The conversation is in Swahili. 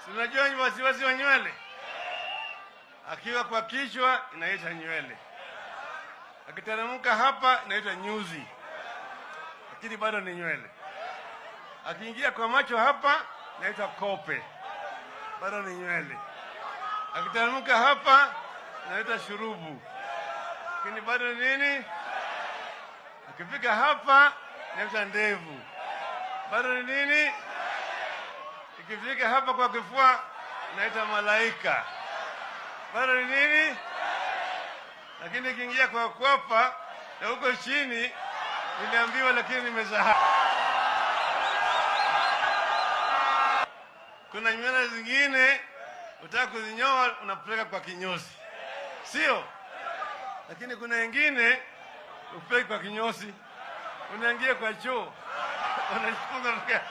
Si unajua wasiwasi wa nywele? Akiwa kwa kichwa inaitwa nywele, akiteremka hapa inaitwa nyuzi, lakini bado ni nywele. Akiingia kwa macho hapa inaitwa kope, bado ni nywele. Akiteremka hapa inaitwa shurubu, lakini bado ni nini? Akifika hapa inaitwa ndevu, bado ni nini? Ikifika hapa kwa kifua inaitwa malaika, bado ni nini? Lakini ikiingia kwa kwapa na huko chini niliambiwa, lakini nimesahau. Kuna nywele zingine utaka kuzinyoa unapeleka kwa kinyozi, sio? Lakini kuna wengine upeleki kwa kinyozi, unaingia kwa choo unajifunga.